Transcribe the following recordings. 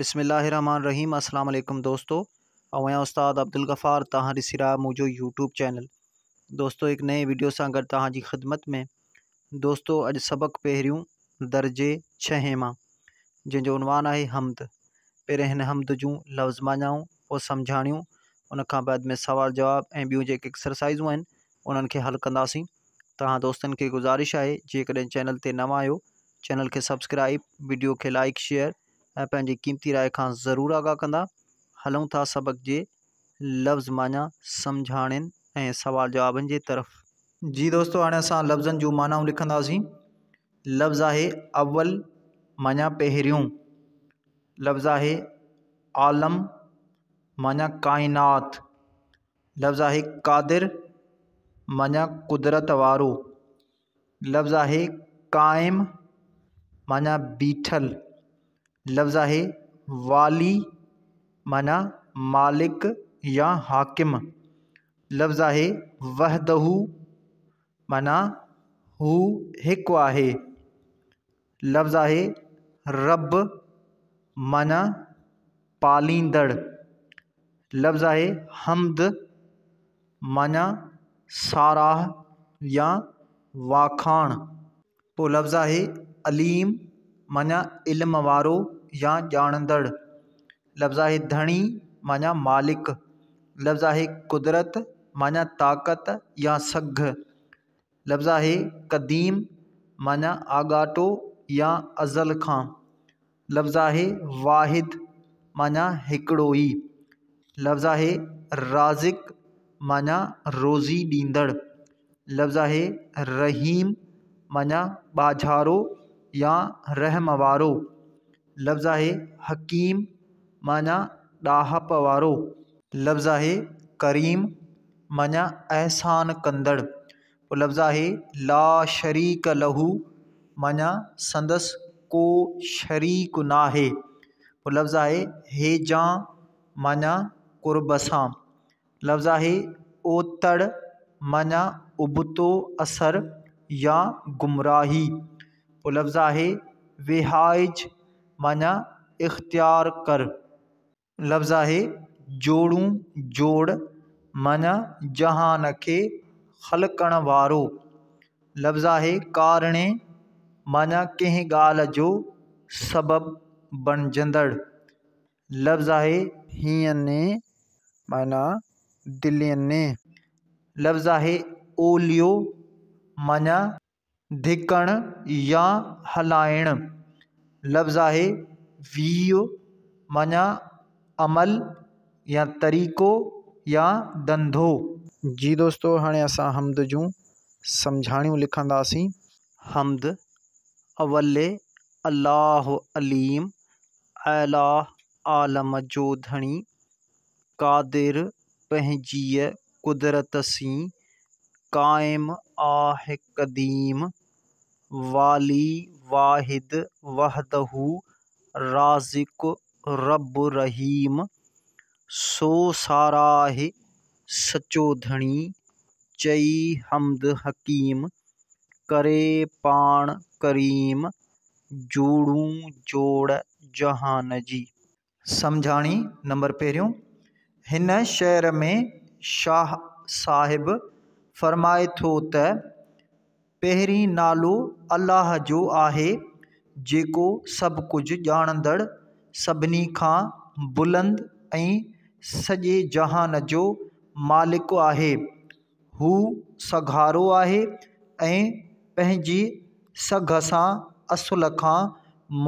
بسم الله الرحمن الرحيم السلام عليڪم دوستو آئون آهيان استاد عبدالغفار توهان ڏسي رهيا آهيو منهنجو يوٽيوب چينل دوستو هڪ نئين ويڊيو سان گڏ توهان جي خدمت ۾ دوستو اڄ سبق پهريون درجي ڇهين مان جنهن جو عنوان آهي حمد پهرين هن حمد جون لفظ معنائون پوء سمجهاڻيون ان کان بعد ۾ سوال جواب ۽ ٻيون جيڪي ايڪسرسائزون آهن انهن کي حل ڪنداسين توهان دوستن کي گذارش آهي جيڪڏهن چينل تي نوان آهيو چينل کي سبسڪرائب ويڊيو کي لائڪ شيئر ۽ پنهنجي قيمتي راء کان ضرور آگاهه ڪندا هلون ٿا سبق جي لفظ معنيٰ سمجهاڻين ۽ سوال جوابن جي طرف. جي دوستو هاڻي اسان لفظن جون معنائون لکنداسين. لفظ آهي اول معنيٰ پهريون، لفظ آهي عالم معنيٰ ڪائنات، لفظ آهي قادر معنيٰ قدرت وارو، لفظ آهي قائم معنيٰ بيٺل، لفظ آهي والي معنيٰ مالڪ يا حاڪم. لفظ آهي وحده معنيٰ هو هڪ آهي. لفظ آهي رب معنيٰ پاليندڙ. لفظ آهي حمد معنيٰ ساراهه يا واکاڻ. پوء لفظ آهي عليم معنيٰ علم وارو يا ڄاڻندڙ. لفظ آهي ڌڻي معنيٰ مالڪ. لفظ آهي قدرت معنيٰ طاقت يا سگهه. لفظ آهي قديم معنيٰ آڳاٽو يا ازل کان. لفظ آهي واحد معنيٰ هڪڙو ئي. لفظ آهي رازق معنيٰ روزي ڏيندڙ. لفظ آهي رحيم معنيٰ ٻاجهارو يا رحم وارو. لفظ آهي حڪيم معنيٰ ڏاهپ وارو. لفظ آهي ڪريم معنيٰ احسان ڪندڙ. پوء لفظ آهي لا شريڪ له معنيٰ سندس ڪو شريڪ ناهي. پوء لفظ آهي هيجان معنيٰ قرب سان. لفظ آهي اوتڙ معنيٰ ابتو اثر يا گمراهي. پوء لفظ آهي وهائج معنيٰ اختيار ڪر. لفظ آهي جوڙون جوڙ معنيٰ جهان کي خلقڻ وارو. لفظ آهي ڪارڻي معنيٰ ڪنهن ڳالهه جو سبب بڻجندڙ. لفظ آهي هينئين معنيٰ دلين. لفظ آهي اوليو معنيٰ ڌڪڻ يا هلائڻ. لفظ آهي ويء معنيٰ عمل يا طريقو يا ڌنڌو. جي دوستو هاڻي اسان حمد جون سمجهاڻيون لکنداسين. حمد اول الله عليم اعليٰ عالم جو ڌڻي، قادر پنهنجيء قدرت سين، قائم آه قديم، والي واحد وحده، رازق رب رحيم، سو ساراهه سچو ڌڻي، چئي حمد حڪيم، ڪري پاڻ ڪريم، جوڙون جوڙ جهان جي. سمجهاڻي، نمبر پهريون، هن شعر ۾ شاهه صاحب فرمائي ٿو ته پهرين نالو الله جو آهي، جيڪو سڀ ڪجهه ڄاڻندڙ، سڀني کان بلند ۽ سڄي جهان جو مالڪ آهي. هو سگهارو آهي ۽ پنهنجي سگهه سان اصل کان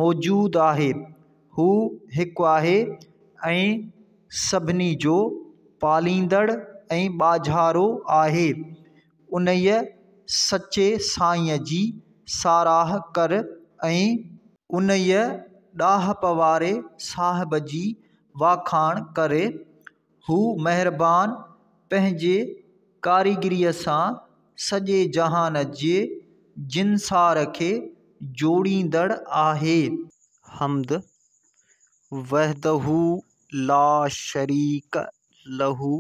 موجود آهي. هو هڪ آهي ۽ سڀني جو پاليندڙ ۽ ٻاجهارو آهي. انهيء سچي سائينء جي ساراهه ڪر ۽. انهيء ڏاهپ واري صاحب جي واکاڻ ڪر. هو مهربان پنهنجي ڪاريگريء سان سڄي جهان جي جنسار کي جوڙيندڙ آهي. حمد، وحده لا شريڪ له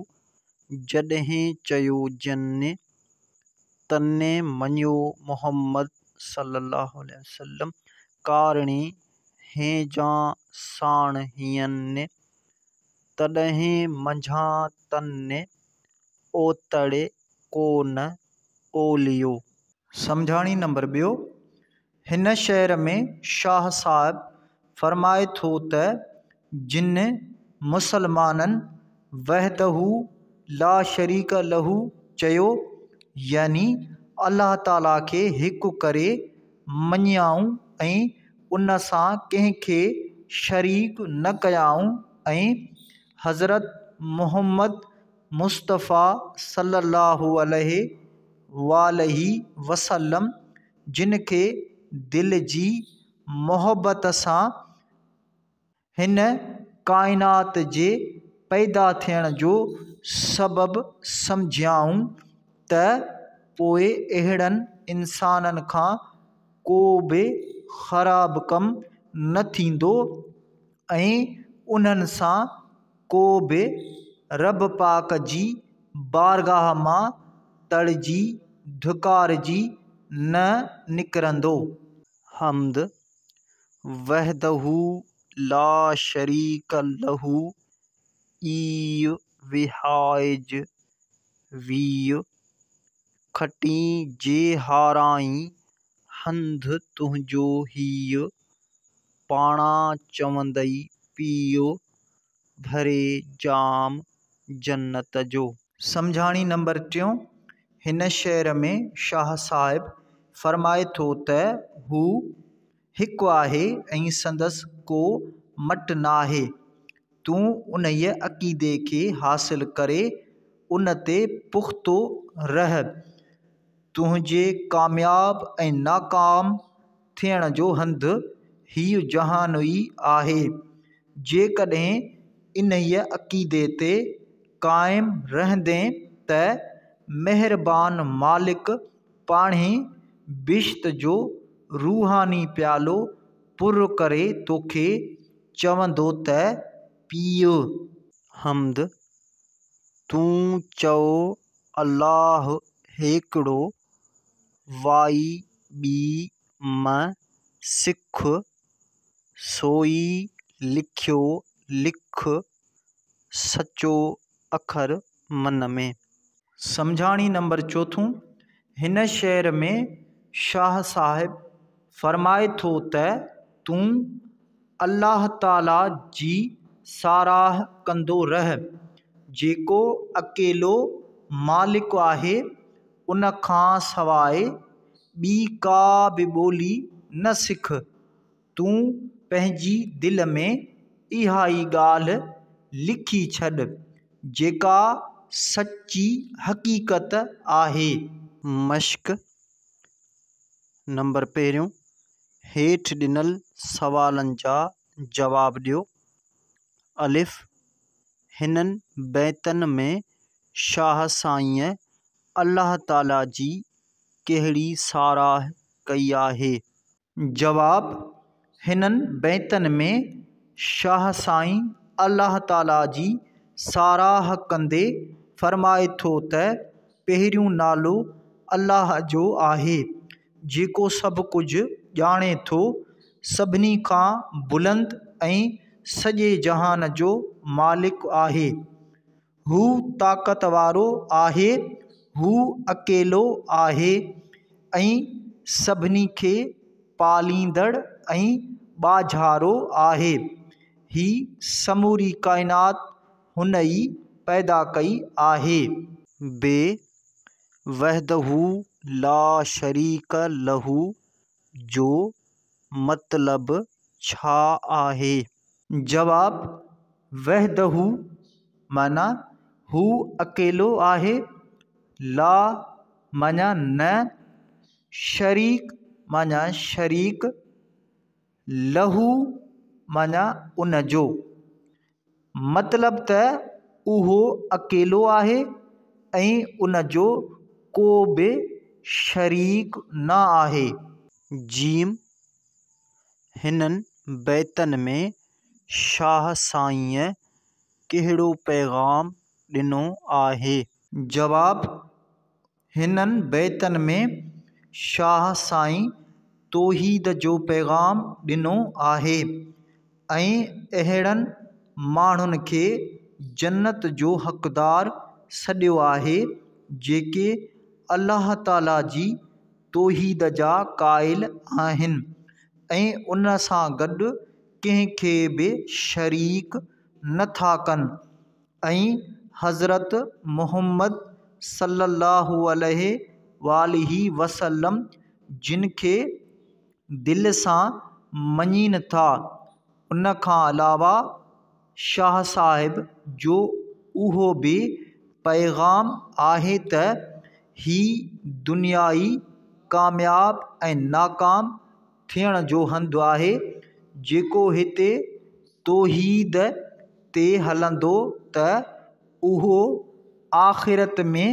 جڏهن چيو جن، تنين مڃيو محمد صلي الله عليه وسلم ڪارڻي هيجان ساڻ هئن، تڏهن منجهان تن اوتڙ ڪو نه اوليو. سمجهاڻي نمبر ٻيو، هن شعر ۾ شاهه صاحب فرمائي ٿو ته جن مسلمانن وحده لا شريڪ له چيو، يعني الله تعاليٰ کي هڪ ڪري مڃيائون ۽ ان سان ڪنهن کي شريڪ نه ڪيائون ۽ حضرت محمد مصطفيٰ صلي الله عليه واٰله وسلم جن کي دل جي محبت سان هن ڪائنات جي پيدا ٿيڻ جو سبب سمجهيائون ته پوء اهڙن انسانن کان ڪو به خراب ڪم نه ٿيندو ۽ انهن سان ڪو به رب پاڪ جي بارگاهه مان تڙجي ڌڪارجي نه نڪرندو. حمد وحده لا شريڪ له اي وهائج ويء، کٽين جي هارائين هنڌ تنهنجو هيء، پاڻان چوندئي پيء، ڀري جام جنت جو. سمجهاڻي نمبر ٽيون، هن شعر ۾ شاهه صاحب فرمائي ٿو ته هو هڪ آهي ۽ سندس ڪو مٽ ناهي. تون انهيء عقيدي کي حاصل ڪري ان تي پختو رهه. تنهنجي ڪامياب ۽ ناڪام ٿيڻ جو هنڌ هيء جهان ئي آهي. جيڪڏهن انهيء عقيدي تي قائم رهندين ته مهربان مالڪ پاڻهي بهشت جو روحاني پيالو پر ڪري توکي چوندو ته پيء. حمد، تون چئو الله هيڪڙو، وائي ٻي م سک، سوئي لکيو لک، سچو اکر من ۾. سمجهاڻي نمبر چوٿون، هن شعر ۾ شاهه صاحب فرمائي ٿو ته تون الله تعاليٰ جي ساراهه ڪندو رهه، جيڪو اڪيلو مالڪ آهي، ان کان سواء ٻي ڪا به ٻولي نه سک. تون پنهنجي دل ۾ اها ئي ڳالهه لکي ڇڏ، جيڪا سچي حقيقت آهي. مشق نمبر پهريون، هيٺ ڏنل سوالن جا جواب ڏيو. الف، هنن بيتن ۾ شاهه سائينء الله تعاليٰ جي ڪهڙي ساراهه ڪئي آهي؟ جواب، هنن بيتن ۾ شاهه سائين الله تعاليٰ جي ساراهه ڪندي فرمائي ٿو ته پهريون نالو الله جو آهي، جيڪو سڀ ڪجهه ڄاڻي ٿو، سڀني کان بلند ۽ سڄي جهان جو مالڪ آهي. هو طاقت وارو آهي، هو اڪيلو آهي ۽ سڀني کي پاليندڙ ۽ ٻاجهارو آهي. هي سموري ڪائنات هن ئي پيدا ڪئي آهي. ب وحده لا شريڪ له جو مطلب ڇا آهي؟ جواب، وحده معنيٰ هو اڪيلو آهي، لا معنيٰ نه، شريڪ معنيٰ شريڪ، له معنيٰ ان جو. مطلب ته اهو اڪيلو آهي ۽ ان جو ڪو به شريڪ نه آهي. جيم، هنن بيتن ۾ شاهه سائينء ڪهڙو پيغام ڏنو آهي؟ جواب، هنن بيتن ۾ شاهه سائين توحيد جو پيغام ڏنو آهي ۽ اهڙن ماڻهن کي جنت جو حقدار سڏيو آهي جيڪي الله تعاليٰ جي توحيد جا قائل آهن ۽ ان سان گڏ ڪنهن کي به شريڪ نه ٿا ڪن ۽ حضرت محمد صلي الله عليه واٰله وسلم جن کي دل سان مڃين ٿا. ان کان علاوه شاهه صاحب جو اهو به پيغام آهي ته هي دنيا ئي ڪامياب ۽ ناڪام ٿيڻ جو هنڌ آهي، جيڪو هتي توحيد تي هلندو ته اهو آخرت ۾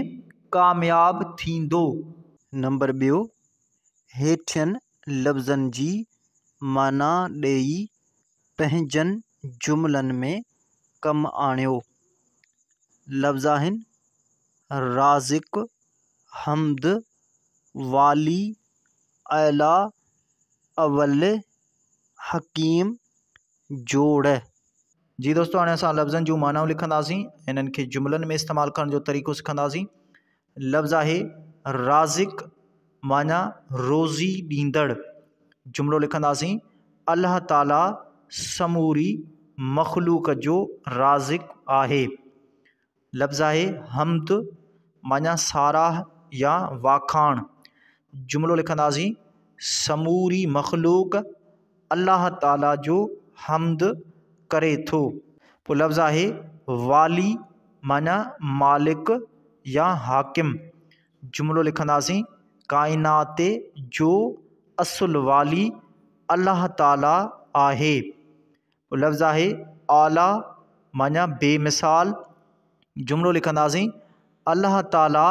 ڪامياب ٿيندو. نمبر ٻيو، هيٺين لفظن جي معنيٰ ڏيئي پنهنجن جملن ۾ ڪم آڻيو. لفظ آهن، رازق، حمد، والي، اعليٰ، اول، حڪيم، جوڙ. جي دوستو هاڻي اسان لفظن جون معنائون لکنداسين انهن کي جملن ۾ استعمال ڪرڻ جو طريقو سکنداسين. لفظ آهي رازق معنيٰ روزي ڏيندڙ. جملو لکنداسين الله تعاليٰ سموري مخلوق جو رازق آهي. لفظ آهي حمد معنيٰ ساراهه يا واکاڻ. جملو لکنداسين سموري مخلوق الله تعاليٰ جو حمد ڪري ٿو. پوء لفظ آهي والي معنيٰ مالڪ يا حاڪم. جملو لکنداسين ڪائنات جو اصل والي الله تعاليٰ آهي. پوء لفظ آهي اعليٰ معنيٰ بي مثال. جملو لکنداسين الله تعاليٰ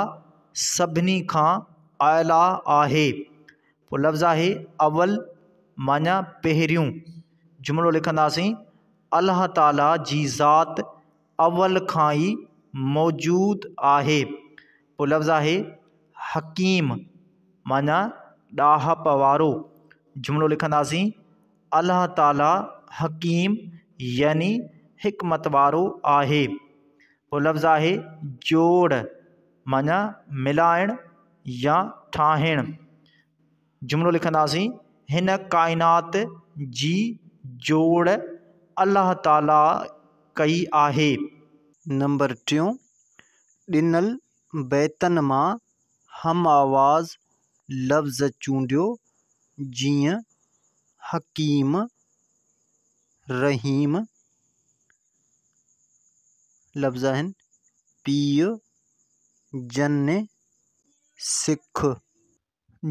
سڀني کان اعليٰ آهي. پوء لفظ آهي اول معنيٰ پهريون. جملو لکنداسين الله تعاليٰ جي ذات اول کان ئي موجود آهي. پوء لفظ آهي حڪيم معنيٰ ڏاهپ وارو. جملو لکنداسين الله تعاليٰ حڪيم يعني حڪمت وارو آهي. پوء لفظ آهي جوڙ معنيٰ ملائڻ يا ٺاهڻ. جملو لکنداسين هن ڪائنات جي جوڙ الله تعاليٰ ڪئي آهي. نمبر ٽيون، ڏنل بيتن مان هم آواز لفظ چونڊيو جيئن حڪيم، رحيم، لفظ آهن پيء، جن، سک.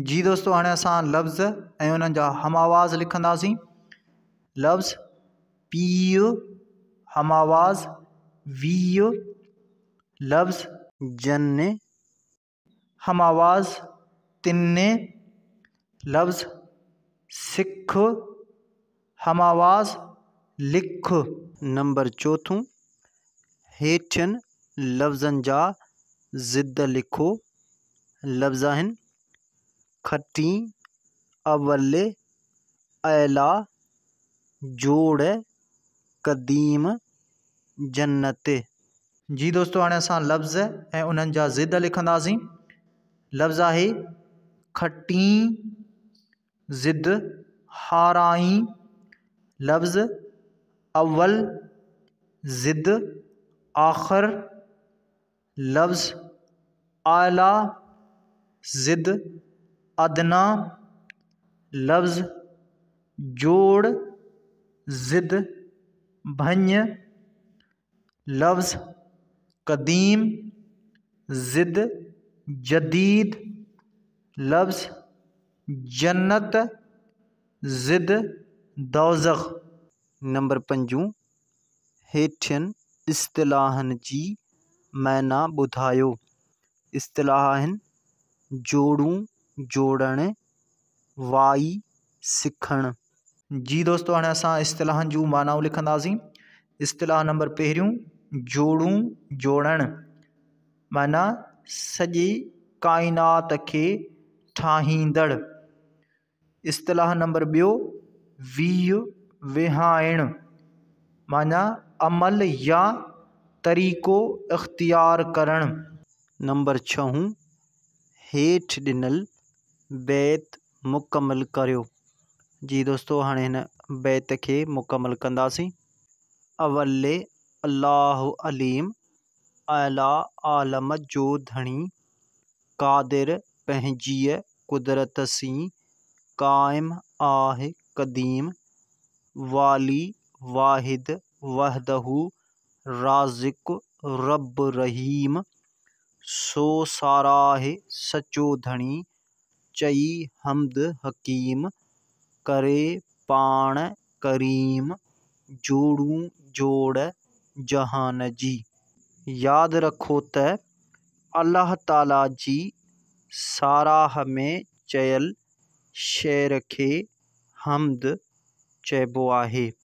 جي دوستو هاڻي اسان لفظ ۽ انهن جا هم آواز لکنداسين. لفظ پيء هم آواز ويء، لفظ جن هم آواز تن، لفظ سک هم آواز لک. نمبر چوٿون، هيٺين لفظن جا ضد لکو. لفظ آهن، کٽين، اول، اعليٰ، جوڙ، قديم، جنت. جي دوستو هاڻي اسان لفظ ۽ انهن جا ضد لکنداسين. لفظ آهي کٽين، ضد هارائين، لفظ اول، ضد آخر، لفظ اعليٰ، ضد ادنيٰ، لفظ جوڙ، ضد ڀڃ، لفظ قديم، ضد جديد، لفظ جنت، ضد دوزخ. نمبر پنجون، هيٺين اصطلاحن جي معنيٰ ٻڌايو. اصطلاح آهن، جوڙون جوڙڻ، وائي سکڻ. جي دوستو هاڻي اسان اصطلاحن جون معنائون لکنداسين. اصطلاح نمبر پهريون، جوڙون جوڙڻ معنيٰ سڄي ڪائنات کي ٺاهيندڙ. اصطلاح نمبر ٻيو، ويهه وهائڻ معنيٰ عمل يا طريقو اختيار ڪرڻ. نمبر ڇهون، هيٺ ڏنل بيت مڪمل ڪريو. جي دوستو هاڻي هن بيت کي مڪمل ڪنداسين. اول الله عليم، اعليٰ عالم جو ڌڻي، قادر پنهنجيء قدرت سين، قائم آه قديم، والي واحد وحده، رازق رب رحيم، سو ساراهه سچو ڌڻي، چئي حمد حڪيم، ڪري پاڻ ڪريم، جوڙون جوڙ جهان جي. ياد رکو ته الله تعاليٰ جي ساراهه ۾ چيل شعر کي حمد چئبو آهي.